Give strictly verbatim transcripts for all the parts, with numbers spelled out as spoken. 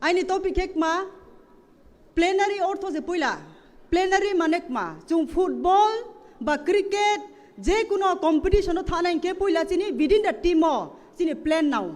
Aini topic khe kma plenary ortho se puila. Plenary mane kma, chwng football ba cricket, je kuno competition o thana hinkhe puila chini within the team o chini plan nao.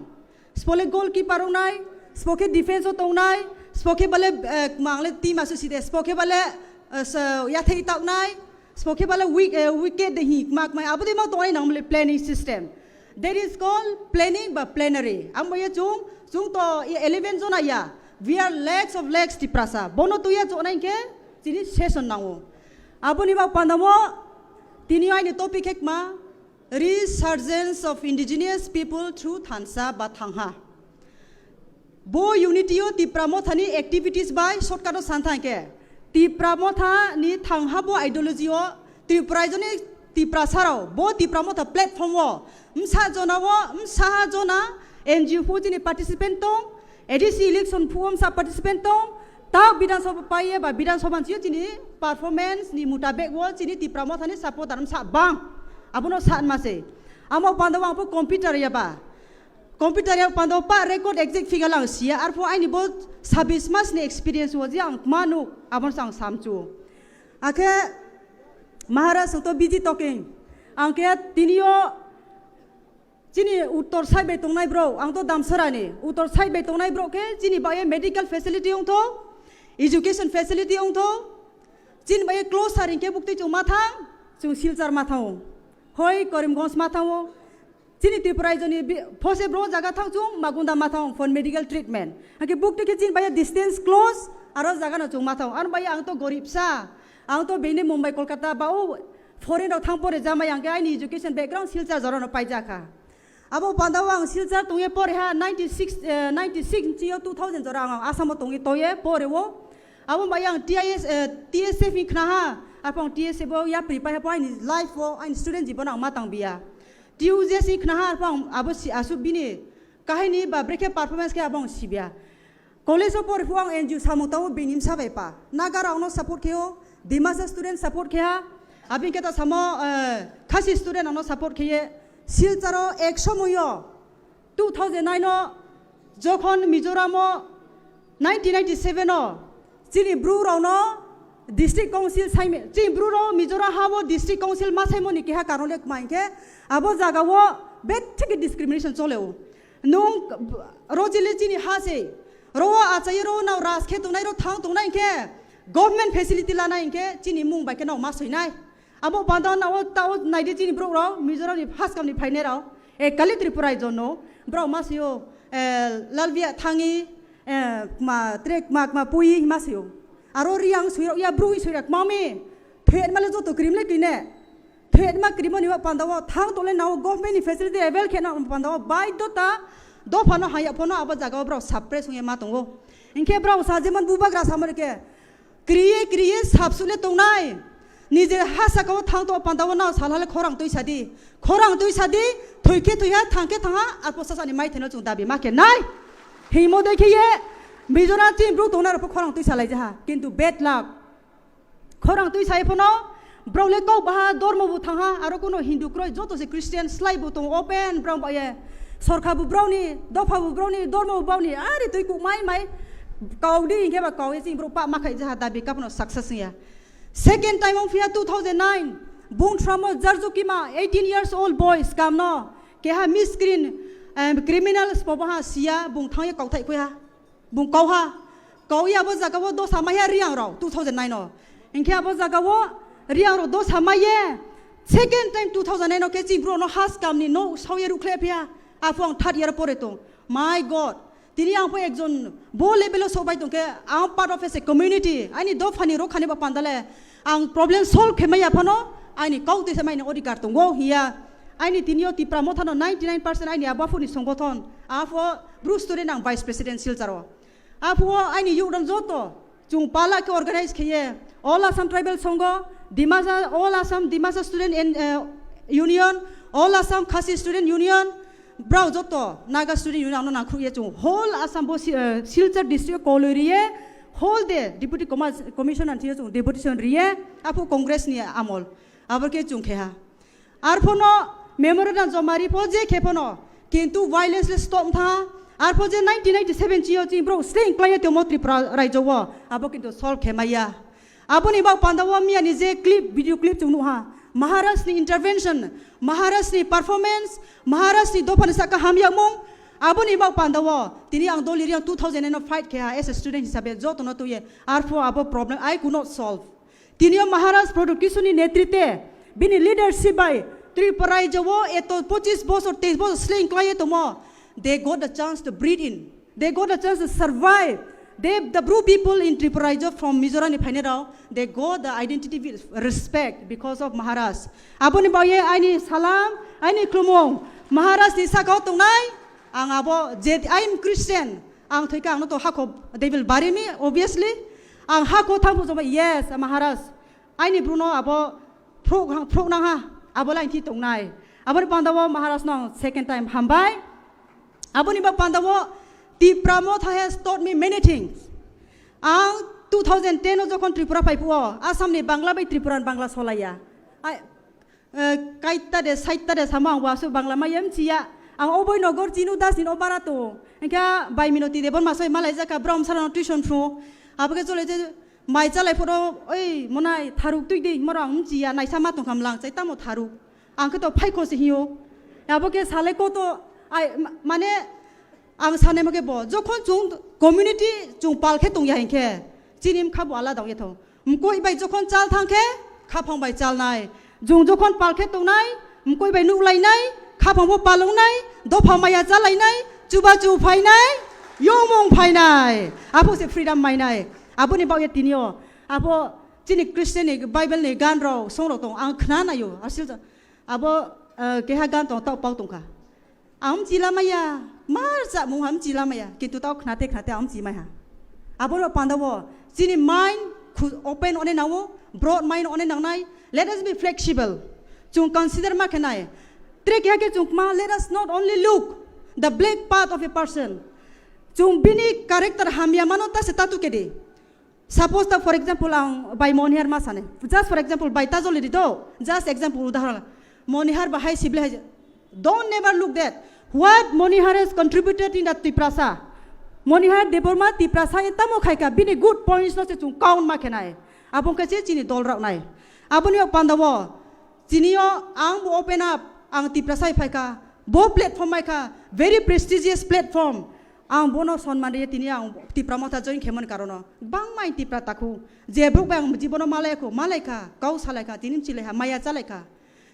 Spo le goalkeeper wngnai, spo khe defense o tongnai, spo khe bale, eh, kma ang le team asu side, spo khe bale, eh, sa-, yathai taknai, spo khe bale wick-, eh, wicket de hi kma kma abo de ma tongnai nang le planning system. That is called planning ba plenary. Amo ye chwng, chwng to ye eleven jona ya. We are lakhs of lakhs Tiprasa. Bono tuya chonai hinkhe chini session nango. Aboni bak pandamo tini aini topic khe kma Resurgence of Indigenous People through Thansa ba Thangha. Bo unity o Tipra Motha ni activities bai shortcut o san thang khe Tipra Motha ni Thangha bo ideology o Tripura ni Tiprasa rao bo Tipra Motha platform o msa jona o msa jona N G O phu chini participant tong, A D C election phu msa participant tong, tak Bidhan Sabha pai ye ba Bidhan Sabha ni sio chini performance ni mutabek o chini Tipra Motha ni supporter msa bang. Abono sa ma se. Amo panda wang phu computer ya ba. Computer ya panda pa record exact figure lang sia. Arpho aini bo sabis mas ni experience o je ang manu abon sang samchu. Akhe Maharaj to busy talking. Ang khe tini o chini uttor side bai tongnai bro, ang to Damsara ni. Uttor side bai tongnai bro khe chini bai medical facility ong tho, education facility ong tho. Chini bai close saring khe bukti chwng ma thang, chwng Silchar ma thango. Hoi Karimganj ma thango. Chini Tripura raijoni bi-, phose bro jaga thang chwng Magunda ma thang for medical treatment. Hake bukti khe chini bai distance close, aro jaga no chwng ma thang. Ano bai ang to gorib sa, ang to bini Mumbai Kolkata ba o foreign rok thang pore jamai ang khe aini education background Silchar jora no pai jakha. Abo panda o ang Silchar tongye pore ha ninety six, eh, ninety six ni chio two thousand jora ang Assam o tongye toye pore o. Abo bai ang T I S, eh, T S F ni khna ha, apang T S F o yapri pai ha po aini life o aini student jibon ang ma tang biya. T U J C khna ha arpang abo si asuk bini kahini ba brekhe performance khe abo ang sibya. College o pori phu ang N G O samung tao bini msa bai pa. Naga rok no support khe o, Dimasa student support khe ha. Abin khe ta samo, eh, Khasi student ang no support khe ye. Silchar o ek somoy o two thousand nine o jokhon Mizoram o nineteen ninety-seven o chini bru rokno district council saime, chini bru rok Mizoram ha o district council ma saimoni keha karon le kma hinkhe abo jaga o bethik discrimination chole o. Nwng rojili chini ha se ro o achai ro nao ras khe tongnai ro thang tongnai hinkhe government facility lanai hinkhe chini mung bai khe nao ma soinai. Abo panda na o ta o naidi chini borok rok Mizoram ni first kam ni phainai rok. E kali Tripura raijo no borok ma sio, e, Lalbia thangi, e, ma tre ma ma pui ma sio. Aro riang sui rok ya brui sui rok mami. Thet male joto krim le kine. Thet ma krim ni panda o thang tole na o government ni facility avail khe na panda o bai do ta do phano haya phano abo jaga o borok suppress ungya ma tongo. Hinkhe borok sa jemon bubagra samar ke. Kriye kriye sapsule tongnai. Nije ha saka o thang to panda o nao salhale khorang twi sadi. Khorang twi sadi, thwi khe thwi ha, thang khe thang ha, arpo sasani mai theno chwng dabi ma khe nai. Himo dei khe ye, Mizoram chini bru tongnai rok pho khorang twi salai jaha. Kintu bad luck. Khorang twi sai phano, borok le kok baha dormo bo thang ha, aro kuno Hindu kroi joto se Christian slai bo tong open borok ba ye. Sorkha bo borok ni, dopha bo borok ni, dormo bo borok ni, ari twi kuk mai mai. Kau di hinkhe ba kau ye chini borok pa ma khai jaha dabi kapno success ya. Second time ong phiya two thousand nine, bung thramo Jarjukima, eighteen years old boy, scam no, keha miscreant, em, criminal spobaha siya, bung thangye kauthai khuya, bung kauha, kauya abo jaga o dosa maya riang rok two thousand nine o, hinkhe abo jaga o riang rok dosa maye, second time two thousand nine o khe chini bro no ha scam ni no sauye rukhle phiya, aphang third year pore tong, my God, Tini ang pho ekjon bo level o sok bai tong khe, ang part of as a community, aini dophani rokhani ba pandale ang problem solve khe maya phano aini kau twi se maini odhikar tongo hiya. Aini tini o Tipra Motha no ninety nine percent aini abo aphuru ni songothon, apho Bru student ang vice president Silchar o. Apho aini youth rok joto Chwng pala khe organize kheye, All Assam Tribal Sangha, Dimasa, All Assam Dimasa Student and, eh, Union, All Assam Khasi Student Union, brao joto Naga Student Union ano nangkhruye chwng whole Assam bo si-, eh, Silchar district o koloi riye, whole day Deputy Comma-, Commissioner thiyo chwng deputation riye, aphu Congress ni amol, abo khe chwng kheha. Arphono memorandum joma ri pho je khe phano, kintu violence le stop tha, Arpho je nineteen ninety-seven chio chini borok sling klaiya tongmo Tripura raijo o, abo kintu solve khe maya. Aboni bak panda o miya ni je clip, video clip chwng nukha, Maharaj ni intervention, Maharaj ni performance, Maharaj ni dopha ni saka hamyakmung, aboni bak panda o tini ang dol iri ang two thousand nine o fight khe ha as a student hisabe joto no tuye, arpho abo problem I could not solve. Tini o Maharaj Pradyot Kishore ni netritwe, bini leadership bai Tripura raijo o eto pochis bosor, teis bosor sling klaiye tongmo. They got the chance to breathe in. They got the chance to survive. They, the Bru people in Tripura raijo from Mizoram ni phainai rok, they got the identity with respect because of Maharaj. Aboni bagwi aini salam, aini khulumung Maharaj ni saka o tongnai. Ang abo je, I am Christian. Ang thoi khe ang no to hako, they will bury me, obviously. Ang hako thang phujo ba, yes, Maharaj. Aini Bru no abo phruk hang, phruk nang ha, abo lai thi tongnai. Aboni panda o Maharaj no ang second time hambai. Aboni bak panda o Tipra Motha has taught me many things. Ang two thousand ten o jokhon Tripura phai phuo, Assam ni Bangla bai Tripura ni Bangla solaiya. Ai, eh, kaita de, saita de sama ang wasu Bangla maya mchiya. Ang oboi nogor Chinu Das ni o bara to. Engkha bai Minoti Debbarma soi malai jaka brom sarano tuition phu. Abo khe chole je mai chalai phoro, "Oi, monai, tharuk twi di," himaro ang mchiya, naisa ma tongkha mlang chai, tamo tharuk? Ang khe to phaikho se hiyo. Abo khe sale ko to, ai, ma-, mane, ang sanai mo khe bo, jokhon chwng community chwng pal khe tongya hinkhe, chini mkha bo alada ongya tho. Mkoi bai jokhon chal thang khe, khaphang bai chalnai. Jung jokhon pal khe tongnai, mkoi bai nuklainai, khaphang bo palongnai, dopha maya chalainai, chuba chu phainai, yongmung phainai. Abo se freedom mainai. Aboni bagwi tinio, abo chini Christian ni Bible ni gan rok, song rok tong, ang khna naio. Asil abo, eh, keha gan tong, tao pau tongkha. Ang mchila maya, mar cha mung ha mchila maya, kintu tao khnate khnate ang mchi mai ha. Abo rok panda o, chini mind khu-, open one nang o, broad mind one nang nai. Let us be flexible. Chung consider ma khe nai. Tre keha khe chung ma, let us not only look the black part of a person. Chung bini character hamya mano ta se tatu kedi. Suppose ta, for example, ang bai Monihar ma sane. Just for example, bai Tajoli di do. Just example, udaharon. Monihar bahai sibli hai. Don't never look that. What Monihar has contributed in the Tiprasa. Monihar Debbarma Tiprasa e tamo khaika, bini good points no se chung count ma khenai. Abong khe se chini dol rok nai. Aboni o panda o, chini o ang bo open up, ang Tiprasa hai phaika. Bo platform mai kha, very prestigious platform. Ang bono sonman riya tini ang Tipra Motha join khemon karono. Bangma in Tipra takhu. Je buk bang jibono malai khu, malai kha, kau salai kha, tini mchilai ha, maya chalai kha.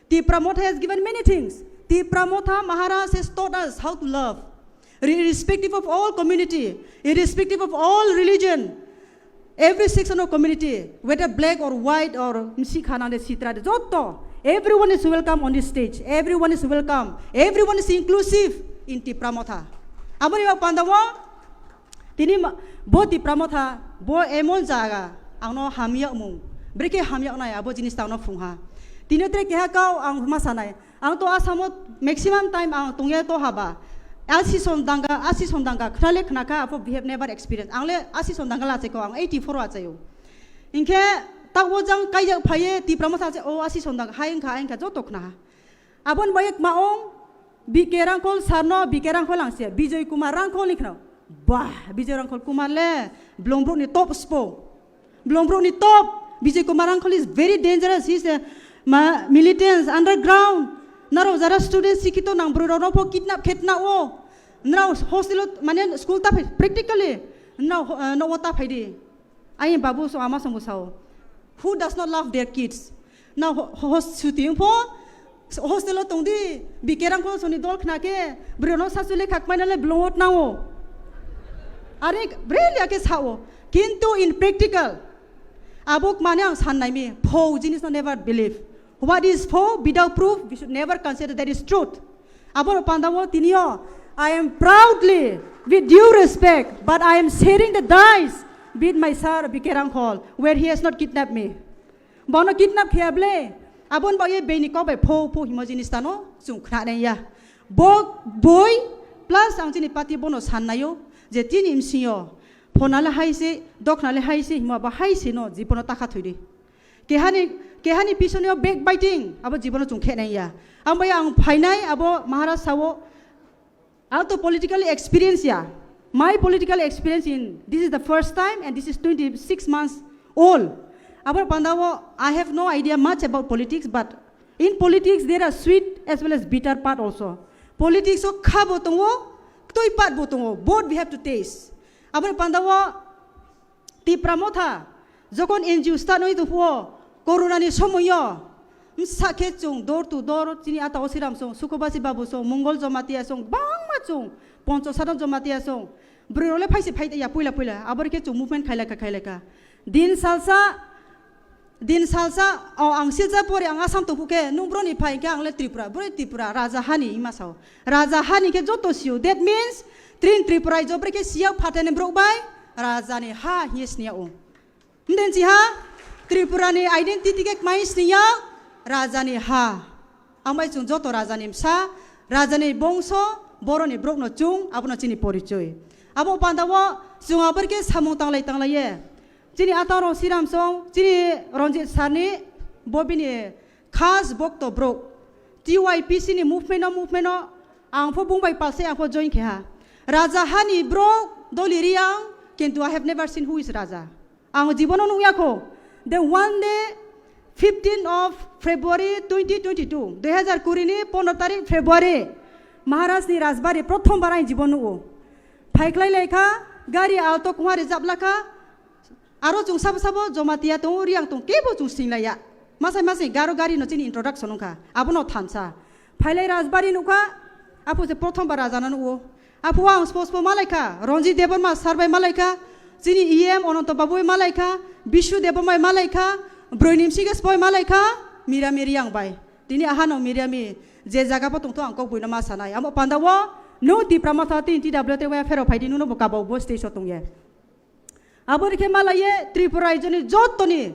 Tipra Motha has given many things. Tipra Motha Maharaj has taught us how to love. Irrespective of all community, irrespective of all religion, every section of community, whether black or white or msi khana de sitra de, joto, everyone is welcome on this stage. Everyone is welcome. Everyone is inclusive in Tipra Motha. Aboni bak panda o, tini ma-, bo Tipra Motha, bo emon jaga, ang no hamyak mung. Brekhe hamyak nai, abo jinis tang no phung ha. Tini tre keha kau ang ma sanai. Ang to Assam o maximum time ang tongya to haba. Asison danga, asison danga, khnale khnakha, abo we have never experienced. Ang le asison danga la cheko, ang eighty-four o achayo. Hinkhe, tak o jang kaijak phaye, Tipra Motha se, o asison danga, hai wngkha, hai wngkha, joto khnaha. Abon bayek maong, B K Rangkhol sarno, B K Rangkhol ang se, Bijoy Kumar Rangkhol ni khna. Bah, Bijoy Rangkhol Kumar le, Blongbrook ni top spo. Blongbrook ni top, Bijoy Kumar Rangkhol is very dangerous. He is a ma-, militant, underground. Naro jara student sikhito nang bwrwi rokno pho kidnap khetna o. Nrao hostel o, mane school ta phai, practically. Nrao, eh, no o ta phai di. Ai babu so ama songbo sao. Who does not love their kids? Na ho-, ho-, suti pho, hostel o tongdi, B K Rangkhol soni dol khna khe, bwrwi no sasule khak maina le blongot nao. Are, bre liya khe sao. Kintu in practical, abuk mane ang san naimi, pho jinis no never believe. What is pho without proof, we should never consider that is truth. Aboro pandao tinio, I am proudly, with due respect, but I am sharing the dice with my sir B K Rangkhol, where he has not kidnapped me. Bono kidnap khaya ble, abon bagwi bini kok bai pho pho himo jinis tano, chwng khna nai ya. Bo boi, plus ang chini party bono san naio, je tini msio, phonale hai se, doknale hai se, himo ba hai se no, jibono takha thoi di. Kehani, kehani pisonio backbiting, abo jibono chwng khe nai ya. Ang bai ang phainai, abo Maharaj sao, Ato politically experience ya. My political experience in this is the first time and this is twenty-six months old. Abor pandao I have no idea much about politics, but in politics there are sweet as well as bitter part also. Politics o kha bo tongo, ktoi part bo tongo. Both we have to taste. Abor pandao Tipra Motha, jokon N G O start noi tongphuo, Corona ni somoyo, msa khe chung door to door, chini ata o Siram song, Sukhobasi Babu song, Mongol Jamatia song, bangma chung, Poncho Sadon Jamatia song, bwrwi role phaise phai ya puila puila, abor khe chung movement khailaka khailaka. Din salsa, din salsa, o ang silsa pore ang Assam tongphu khe, nung broni phai khe ang le Tripura, broi Tripura, Raja Hani ima sao. Raja Hani khe joto sio, that means, trin Tripura ijo brekhe siya phatene brok bai, Raja ni ha hiye sniya o. Mden si ha, Tripura ni identity khe kmai sniya, Raja ni ha. Amai chung joto Raja ni msa, Raja ni bongso, boro ni brok no chung, abono chini porichoi. Abo pandao, chung abor khe samung tanglai tanglai ye. Chini atang rong Siram song, chini Ranjit Sani, bo bini khas bokto brok. T Y P C ni movement o, movement o, ang pho bung bai palse ang pho join khe ha. Raja Hani brok Doli Riang, kintu I have never seen who is Raja. Ang jibono nukya kho. The one day, fifteen of February twenty twenty-two, dui hazar kuri ni pondro tarik February, Maharaj ni Rajbari prothom bar ang jibon nugo. Phaiklai lai kha, gari alto kungha rijab lakha, aro chung sabo sabo Jamatia tongo, Riang tong kebo chung singlaiya. Masai masai garo gari no chini introduction wngkha, abono thansa. Phailai Rajbari nukha, aphu se prothom bar Raja no nugo. Aphu ang spo spo malaikha, Ranjit Debbarma sir bai malaikha, chini E M Ananto Babu bai malaikha, Bishu Debbarma bai malaikha, Broi Nimsi Ges bai malaikha, Mira Miriang bai. Tini ahano Miriami je jaga bo tongtho ang kok buino ma sanai. Amo pandao no Tipra Motha tini T W T bai phero phaidi nuno bo kabau bo stage o tongye. Aboni khe malaye Tripura raijoni jotoni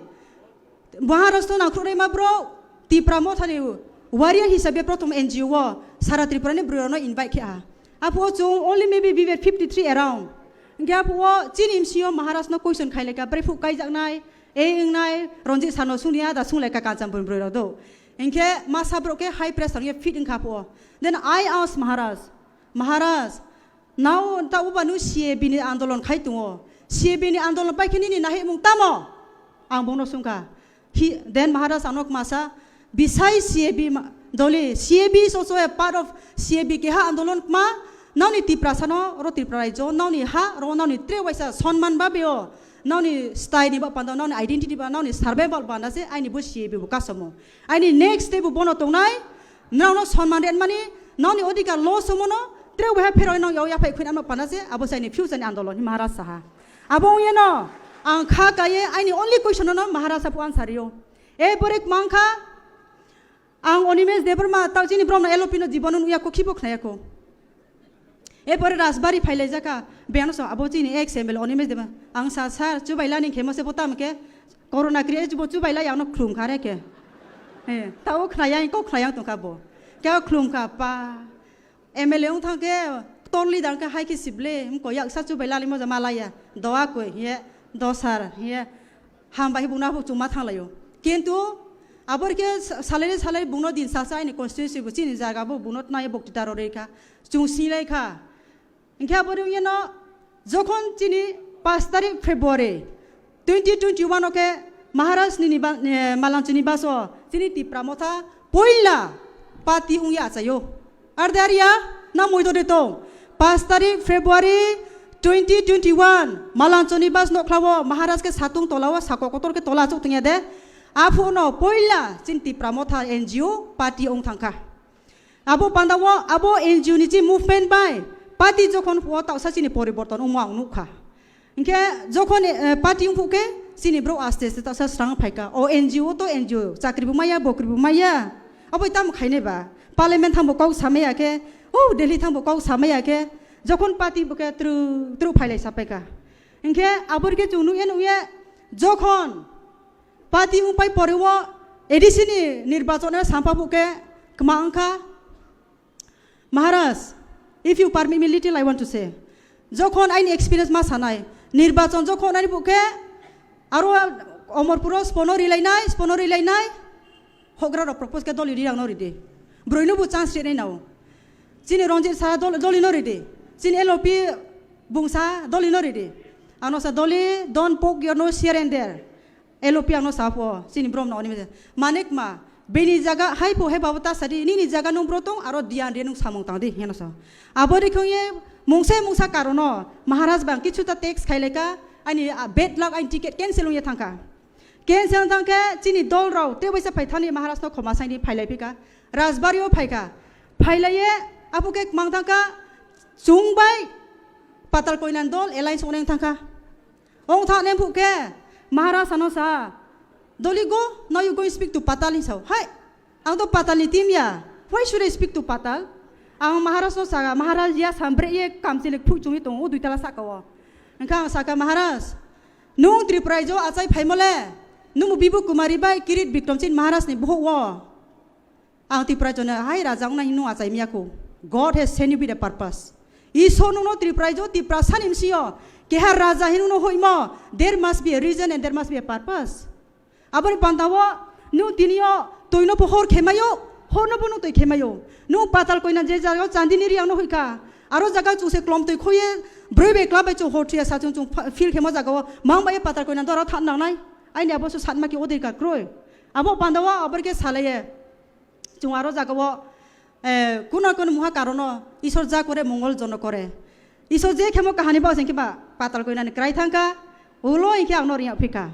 Maharashtra nangkhrukrima bro Tipra Mothani warrior hisabe prothom N G O o sara Tripura ni bwrwi rokno invite khe aha. Aphuo chung only maybe we were fifty three around. Hingkhe aphuo chini M C O Maharaj no question khaileka, brephu kaijaknai, ei wngnai, Ranjit sano sungya da sunglaika Kanchanpur bwrwi rok do. Hingkhe masa borok khe high pressure ye fit wngkha aphuo. Then I asked Maharaj, Maharaj, nao ta uba nu C A B ni andolon khai tongo. C A B ni andolon pai khe nini nahimung tamo? Ang bongno sungkha. Hi, then Maharaj ano kmasa, bisai C A B ma-, doli, C A B is also a part of C A B keha andolon kma, naoni Tiprasa no, oro Tripura raijo, naoni ha, oro naoni tre waisa sonman babeo, naoni style ni ba panda, naoni identity ba, naoni survival panda se, aini bo C A B bo kasamo. Aini next day bo bono tongnai, Nrao no sonman ren mani, nrao ni odhikar loss omo no, tre ubaha phero no yao yaphai khuin ano pana se, abo se aini future ni andolon hi Maharaj saha. Abo ongya no, ang kha kaiye, aini only question no Maharaj aphu answer rio. E pore kmang kha, ang Animesh Debbarma, tao chini brom no L O P no jibon no nuya ko, khibo khnaya ko. Erpore Rajbari phailaijaka, biyano sa abo chini ex M L A Animesh Debbarma. Ang sa, "Sir, chubailani khe mose bo tamo khe corona create bo chubailai, ang no khlum kha re khe." He, tao khnayang, kok khnayang tongkha bo. Khe khlum kha pa. M L A wng thang khe, torli dang khe hai khe sible, mko yaksa chubailani moja malaya. Doa koi, he, do sir, he. Hambai bungno aphuk chuma thanglaio. Kintu abor khe sa-, salai salai bungno din sasa aini constituency bo chini jaga bo bungno tnai bokti taro rei kha. Chung singlai kha. Hingkhe abori wngya no jokhon chini pash tarik February twenty twenty-one o khe Maharaj ni niba-, eh, Malanchuni baso chini Tipra Motha poila party wngya achaio. Ar de aria, na moido de tong. Pash tarik February twenty twenty-one, Malanchoni bas nokhlao Maharaj khe satung tolao sako kotor khe tola achuk tongya de. Aphuno poila chini Tipra Motha N G O party ong thangkha. Abo pandao abo N G O ni chi movement bai party jokhon phuo taosa chini poriborton ongmo ang nukha. Hingkhe jokhon, eh, party wngkhu khe chini borok aste aste tasa srang phaikha. O N G O to N G O, chakri bo maya, bokri bo maya. Aboi tamo khainai ba? Parliament thangbo kok samaya khe, o Delhi thangbo kok samaya khe, jokhon party bo khe tru tru phailai sapaikha. Hingkhe abor khe chung nukya nukya jokhon party wngpai pore o A D C ni nirbachon sampa bo khe kwma wngkha. Maharaj, if you permit me little, I want to say, jokhon aini experience ma sanai, nirbachon jokhon ani bukhe aro Omorpuro spono rilainai, spono rilainai, hogra rok propose khe doli rirang no ridi. Broino bo chance rinai nao. Chini Ranjit sa dol-, doli no ridi. Chini L O P bungsa doli no ridi. Ano sa doli, don't poke your nose here and there. L O P ano sa pho, chini brom no oni mese. Manik ma, bini jaga hai pho hai babo ta sadi, nini jaga nung bro tong, aro diyan re nung samung tang di, heno sa. Abo ri khong ye, mungsa mungsa karono, Maharaj bang kichu ta tax khai leka, ani, ah, bad luck, ani ticket cancel ung ye thangka. Cancel thangke, chini dol rao, te baisa phai thani Maharaj no khoma saini phai lai pika. Rajbari o phaika. Phai lai ye, apo ke mang thangka, chung bai, Patal Koinan dol, alliance oneng thangka. Ong tha nem phuke, Maharaj ano sa, "Doli go, now you go and speak to Patal," hin sao. Hai, ang to Patal ni team ya. Why should I speak to Patal? Ang Maharaj no saka, "Maharaj ya sambre ye kamchilik phu chungwi tongo, dui tala saka o." Engkha ang saka, "Maharaj, nung Tripura jo achai phaimole, nung Bibu Kumari bai Kirit Bikram chin Maharaj ni bohok wo." Ang Tipra jona hai raja wngnai hinwi achai miya kho. God has sent you with a purpose. Isor nungno Tipra jo Tipra sani msio. Keha raja hinwi no hoimo. There must be a reason and there must be a purpose. Aboni pantao nung tinio toino pohor khemayo, horno bono toi khemayo. Nung Patal Koina je jaga chandini riang no hoika. Aro jaga chuse klom toi khoye broi be klap bai chu hor thia sa chung chung fa-, feel khema jaga o mang bai Patal Koina dora than nangnai. Aini abo su satma ki odir ka kroi. Abo pantao abor ke salaye. Chung aro jaga o, eh, kuna kuna muha karono Isor ja kore mongol jono kore. Isor je khemo kahani ba sengke ba Patal Koinani krai thangka, ulo inkhe angno riya phika.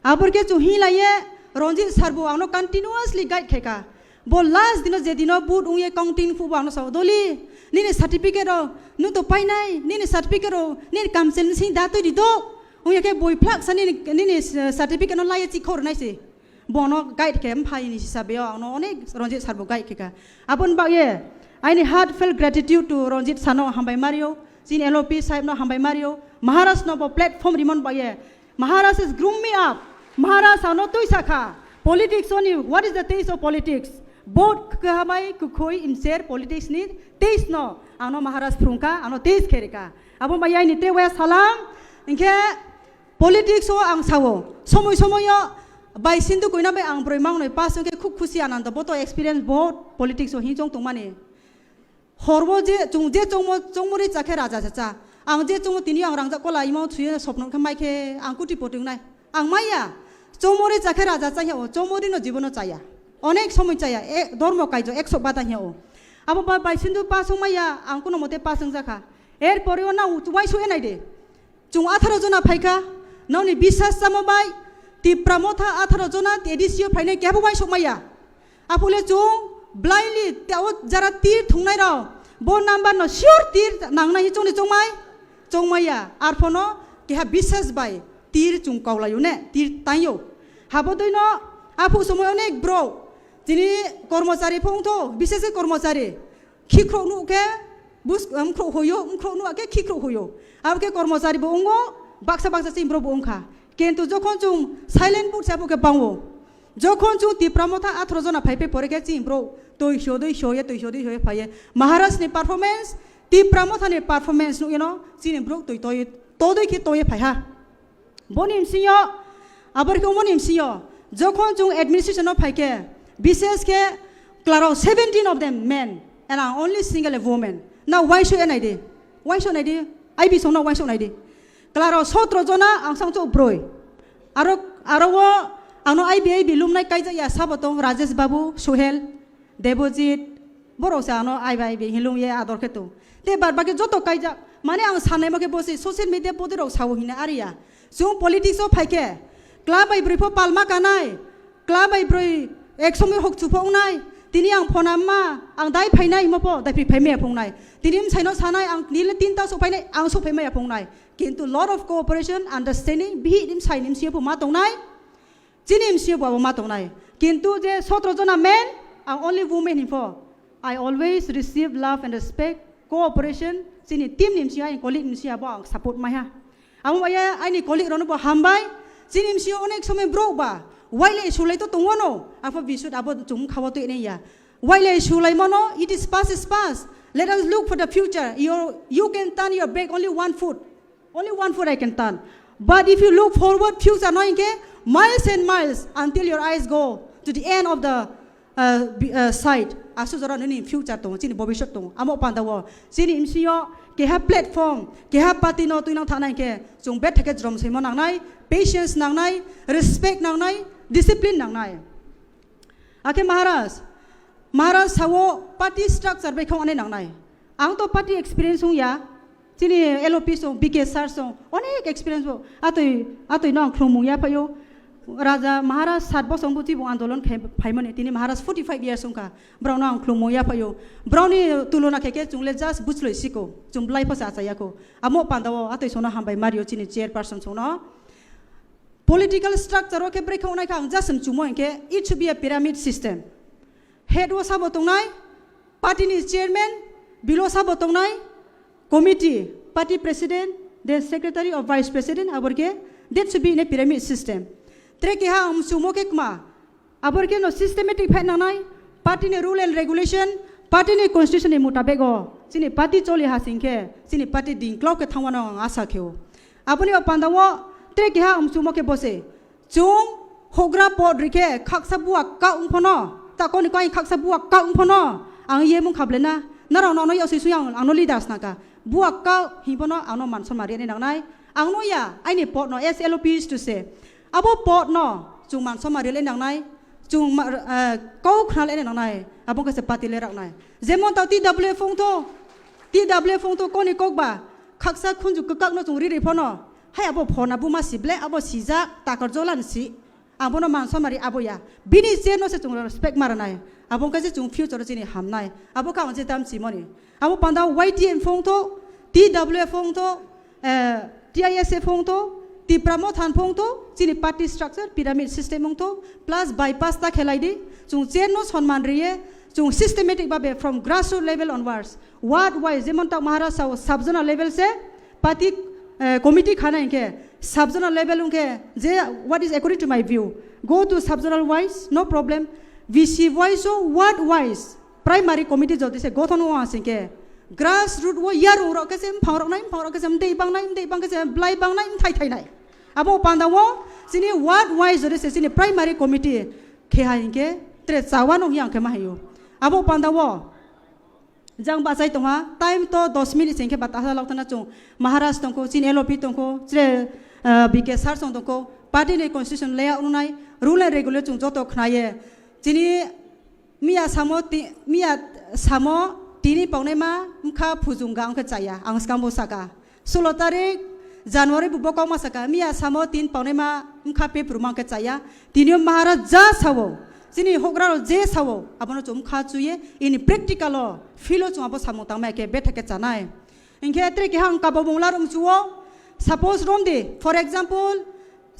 Abor ke chung hi laiye Ranjit sir bo angno continuously guide khaika. Bo last dino je dino vote ungye counting phubo angno sao, "Doli, nini certificate ro, nung to painai, nini certificate ro, nini kamchel sing da twi di do." Ungye khe boi phlak sa nini, nini certificate no laiye chikhor nai se. Bono guide khe mphaini hisabe o angno onek Ranjit sir bo guide khe ka. Aboni bagye aini heartfelt gratitude to Ranjit sano hambai mario, chini L O P sahib no hambai mario, Maharaj no bo platform rimon bagye. Maharaj has groom me up. Maharaj ano twi sakha. Politics oni, what is the taste of politics? Vote kahamai kukhoi imser politics ni taste no. Ano Maharaj phrungka, ano taste kherika. Abo bagye aini te waya salam. Inkhe politics o ang sao, somoi somoi o bai Sindhu Koina bai ang broi mangnoi pass wngkhe khub khusi anando, bo to experience bahut politics o hinchong tongmani. Horbo je chung je chongmo, chongmori chakhe raja se cha. Ang je chongmo tini ang rangjak kola imo thuye sopno khe mai khe ang kuti poti wngnai. Ang maya, chongmori chakhe raja cha hiya o, chongmori no jibono chaya. Onek somoi chaya, e, dormo kaijo ekso bata hiya o. Abo ba bai Sindhu pass wngmaya, ang kuno mote pass wngjakha. Er pore o na u-, uaisu enai de. Chung atharo jona phaikha, nokni bisas chamo bai, Tipra Motha atharo jona A D C o phainai kebo uaisuk maya. Aphule chung blindly teo jara tir thungnai rok, bo number no sure tir nangnai hi chungni chungmai, chungmaya. Arphono keha bisas bai tir chung kaulayo ne, tir tangyo. Habo dui no aphu somoi onek bro, tini kormochari phung tho, bisas khe kormochari. Khikrok nuk khe, bus, um, mkhrok hoyo, mkhrok nuk khe khikrok hoyo. Abo khe kormochari bo wngo, baksa baksa chini borok bo wngkha. Kintu jokhon chung silent vote se abo khe bango. Jokhon chung Tipra Motha atharo jona phai phai pore khe chini borok twi sodwi soye, twi sodwi soye phaiye. Maharaj ni performance, Tipra Motha ni performance nuk yeno chini borok twi twi todwi khe toye phaiha. Boni msingyo, abor khe umoni msingyo, jokhon chung administration o phai khe, bises khe klarok seventeen of them men, and I'm only single a woman. Now, why should I di? Why should I di? I B song no why should I di? Klarok sotro jona, ang sang chok broi. Aro, aro o, ano I B, I B lumnai kaijak ya sabo tong, Rajesh Babu, Suhel, Debojit, borok se ano I B, I B hinlung ye ador khe tong. Te bar baki joto kaijak. Mane ang sanai ma khe bo se social media bodi rok sao hina ariya. Chung politics o phai khe, club bai broi pho palma kanai, club bai broi ek somoi hok chu phongnai. Tini ang phone amma, ang dai phainai himo pho, dai phai phai maya phongnai. Tini msai no sanai, ang nile tinta sok phainai, ang sok phai maya phongnai. Kintu lot of cooperation, understanding, bihi nim sai nim siya pho ma tongnai. Chini M C O bo abo ma tongnai. Kintu je sotro jona men, ang only women hinpho. I always receive love and respect, cooperation, chini team ni M C O, aini colleague ni M C O abo ang support maiha. Amo maya aini colleague rokno bo hambai, chini M C O onek somoi bro ba, waile sulai to tongo no, apho bisut abo chung khawa to ene ya. Waile sulai mano, it is past is past. Let us look for the future. You, you can turn your back only one foot. Only one foot I can turn. But if you look forward, future no hinkhe miles and miles until your eyes go to the end of the ah, bi-, ah, side, aswk jora nini future tongo, chini bobisot tongo. Amo panda o chini M C O keha platform, keha party no twinang thana hinkhe chwng bethake jrom simo nangnai, patience nangnai, respect nangnai, discipline nangnai. Akhe Maharaj, Maharaj sao party structure bai khong ane nangnai. Ang to party experience wng ya, chini L O P song, B K sir song, onek experience bo. Atwi, atwi no ang khlumung ya phaio. Raja Maharaj sat bosong bo tibung andolon khe phaimani, tini Maharaj forty five years wngkha. Brao no ang khlumung ya phaio. Brao ni tulona khe khe chwng le just buchloi siko, chwng blai phosa achaya ko. Amo panda o atwi sono hambai mario chini chairperson song no. Political structure o khe bwrwi khe onai kha ang just mchumo hinkhe it should be a pyramid system. Head o sabo tongnai, party ni chairman, below sabo tongnai, committee, party president, then secretary or vice president, abor khe that should be in a pyramid system. Tre keha ang mchumo khe kma, abor khe no systematic phai nangnai, party ni rule and regulation, party ni constitution ni mutabek o chini party choli ha sing khe chini party dingklok khe thangmano ang asa khe o. Aboni o panda o tre keha ang mchumo khe bose. Chwng hogra pod rikhe khaksa buwa ka wng phano, ta koni koi khaksa buwa ka wng phano, ang ye mung khable na, narao no ano yasi sui ang ano leaders naka, buwa ka hing phano ano manson mari ani nangnai, ang no ya, aini pod no, as L O P used to say, abo pod no, chwng manson mari le nangnai, chwng ma-, eh, kau khna le nangnai, abo khe se pati le raknai, jemon tao T W F wng tho, T W F wng tho koni kok ba, khaksa khunju kwkak no chwng riri phano, hai abo phona buma si ble, abo sijak, takar jolan si. Abono man somari abo ya. Bini chair no se chwng respect maranai. Abo wngkha se chwng future o chini hamnai. Abo kha ang je tam simoni. Abo panda Y T F wng tho, T W F wng tho, eh, T I S F wng tho, Tipra Motha wng tho, chini party structure, pyramid system wng tho, plus bypass ta khelai di. Chwng chair no sonman riye, chwng systematic babe from grassroots level onwards, ward wise, jemon tak Maharashtra o sub zonal level se, party, eh, committee khana hinkhe sub zonal level hinkhe je, what is according to my view, go to sub zonal wise, no problem. V C wise o ward wise primary committee jodi se gothon o asingkhe grassroot o yarung rok khe se mphang rok nai, mphang rok khe se mdei bang nai, mdei bang khe se blai bang nai, mthai thai nai. Abo panda o chini ward wise jodi se chini primary committee khe hai hinkhe tre chawa nung yang khe ma hayo. Abo panda o Jang bachai tongha, time to dos minute sengkhe bata ha lautana chung. Maharaj tongkho, chini L O P tongkho, chire, ah, B K sir song tongkho, party ni constitution layout nunai, rule and regulation chung joto khnaye. Chini miya samo ti-, miya samo tini paunai ma mkha phujung ga ongkhe chaya, ang skambo saka. Sulo tarik January bo bokong ma saka, miya samo tin paunai ma mkha pe phruma ongkhe chaya. Tinio Maharaj ja sao, chini hogra rok je sao, abono chung mkha chuye, ini practical o, field o chung abo samung tangma khe betha khe chanai. Hinkhe tre keha ang kabo mungla rung chuo, suppose romdi, for example,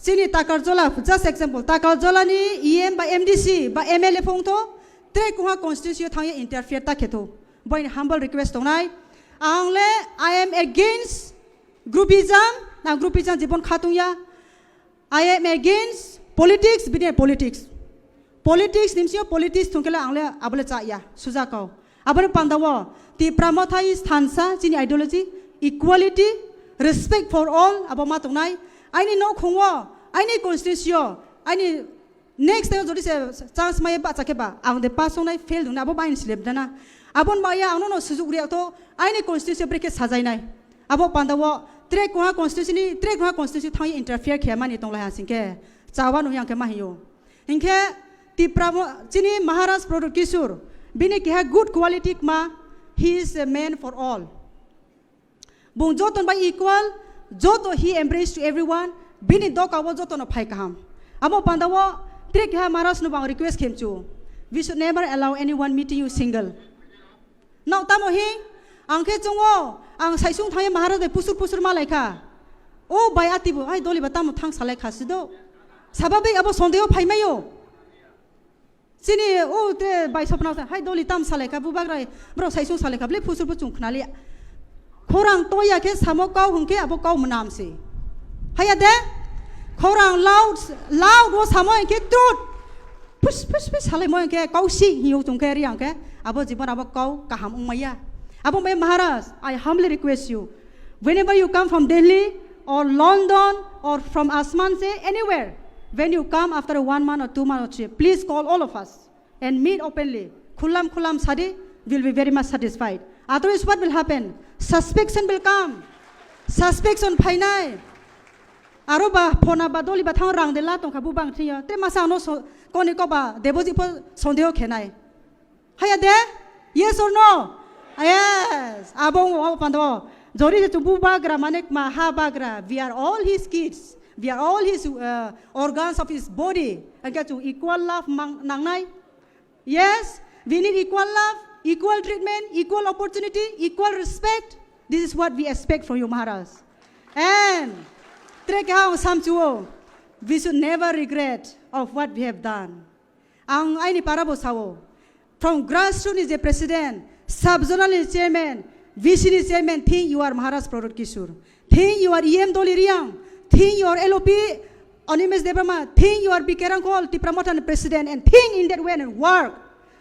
chini Takarjola, just example, Takarjola ni E M ba M D C ba M L A phung tho, tre kuha constituency o thangye interfere ta khe tho. Boini humble request tongnai, ang le I am against groupism, na groupism jibon khatung ya. I am against politics, bini politics. Politics, nimsio politics thungkela ang le abole cha ya, suja kau. Aboni panda o, Tipra Motha is thansa, chini ideology, equality, respect for all, abo ma tongnai. Aini nokhung o, aini constituency o, aini next time jodi se chance maya bacha khe ba, ang de pass ongnai fail dungnai, abo baini slip dana. Abon ba ya, ang no sujuk riya to, aini constituency brekhe sajainai. Abo panda o, tre kuha constituency ni, tre kuha constituency thangwi interfere khe mani tonglai ha singkhe, chawa no yang khe ma hiyo. Hinkhe Tipra mo-, chini Maharaj Pradyut Kishore, bini keha good quality kma, he is a man for all. Bung joto bai equal, joto he embrace to everyone, bini doka o joto no phai kaham. Amo panda o, tre keha Maharaj no bang request khemchu. We should never allow anyone meeting you single. Nok tamo hi? Ang khe chungo, ang saisung thangya Maharaj bai pusur pusur malai kha. O bai ati bo, ai doli ba tamo thang salai kha sido. Sababi abo sondeho phai mayo. Chini o te bai sopna sa, hai doli tam salai kha, bubak rai, bro saisung salai kha, ble pusur bo chung khna liya. Khorang toya khe samo kau hwnkhe abo kau mwnam se. Haya de? Khorang loud, loud o samo hwnkhe truth. Phus, phus, phus, salai mo hwnkhe kau si hiyo chung khe ri ang khe. Abo jibon abo kau kaham wng maya. Abo mai Maharaj, I humbly request you. Whenever you come from Delhi or London or from Asman se anywhere, when you come after one month or two months or three, please call all of us. and meet openly. Khulam khulam sadi, will be very much satisfied. Otherwise, what will happen? Suspicion will come. Suspicion phainai. Aro ba phona ba doli ba thang rang de la tongkha bu bang thiyo. Te masa ano so, koni ko ba deboji po sondeho khenai. Haya de? Yes or no? Yes. Abo wng, abo pando. Jori se chumbu bagra, mane ma ha bagra. We are all his kids. We are all his, uh, organs of his body. Angke chu equal love mang-, nangnai. Yes. We need equal love, equal treatment, equal opportunity, equal respect. This is what we expect from you, Maharaj. And tre keha ang samchuo. We should never regret of what we have done. Ang aini para bo sao. From grassroots ni je president, sub zonal ni chairman, V C ni chairman, think you are Maharaj Pradyot Kishore. Think you are E M Doli Riang. Think you are L O P Animesh Debbarma. Think you are B K Rangkhol, Tipra Motha ni president, and think in that way and work.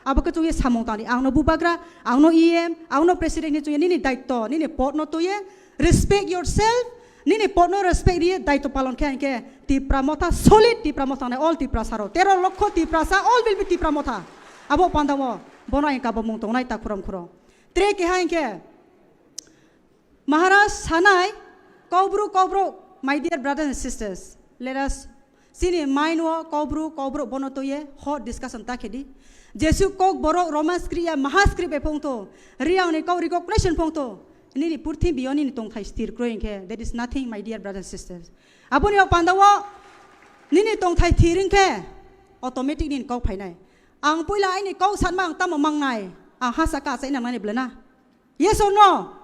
Abo ke chuye samung tani. Ang no bubagra, ang no E M, ang no president ni chuye nini daitto, nini pod no tuye. Respect yourself. Nini pod no respect riye daitto palon khe angke Tipra Motha solid, Tipra Motha nai all Tiprasa ro. Tero lokho Tiprasa, all will be Tipra Motha. Abo panda wo, bono ang kabo mung tongnai ta khurang khurang. Tre keha angke Maharaj sanai, kaubru, kaubru, my dear brothers and sisters, let us, chini mind wo kaubru, kaubru bono tuye hot discussion ta khedi. Jesu kok borok Roman script ya Maha script e phongto, Riang ni kau recognition phongto, nini purthimbi yo nini tongthai stir kroi hingkhe, that is nothing, my dear brothers and sisters. Aboni o panda wo nini tongthai thir hingkhe automatic nini kau phainai. Ang puila aini kau sanma ang tamo mangnai, ang hasa ka achai nangnani bwlena. Yes or no?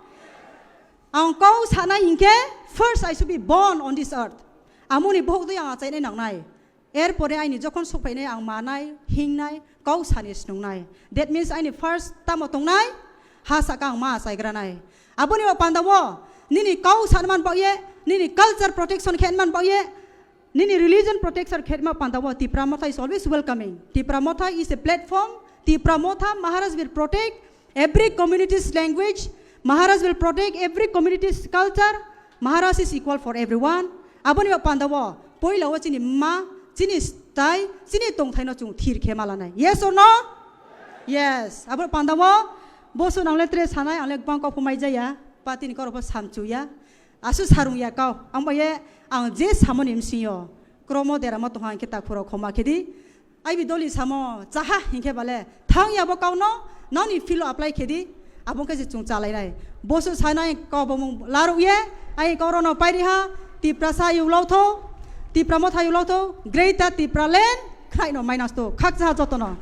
Ang kau sanai hingkhe first I should be born on this earth. Amoni bohok dui ang achainai nangnai. Erpore aini jokhon sokphainai ang manai, hingnai, kau sani snungnai. That means aini first tamo tongnai, ha saka ang ma achaigranai. Aboni bo panda wo, nini kau san man bagye, nini culture protection khe man bagye, nini religion protection khe ma panda wo, Tipra Motha is always welcoming. Tipra Motha is a platform. Tipra Motha Maharaj will protect every community's language. Maharaj will protect every community's culture. Maharaj is equal for everyone. Aboni bo panda wo, poila wo chini ma, chini style, chini tongthai no chung thir khe malanai. Yes or no? Yes. Abo panda wo, bosu nang le tre sanai, ang le bang kok phumai jaya, pati ni koro pho samchu ya. Asu sarung ya kau, ang bo ye, ang je samoni msing yo, kromo deramo tongha hingkhe ta khuro khoma khedi, aibi doli samo, chaha hingkhe bale, thang ya bo kau no, noni filo apply khedi, abo khe je chung chalai nai. Bosu sanai kau bo mung laruk ye, ai kau rono pairi ha, Tiprasa yulao tho, Tipra Motha yulao tho, Greater Tipraland, khlai no minus to, khakcha ha joto no.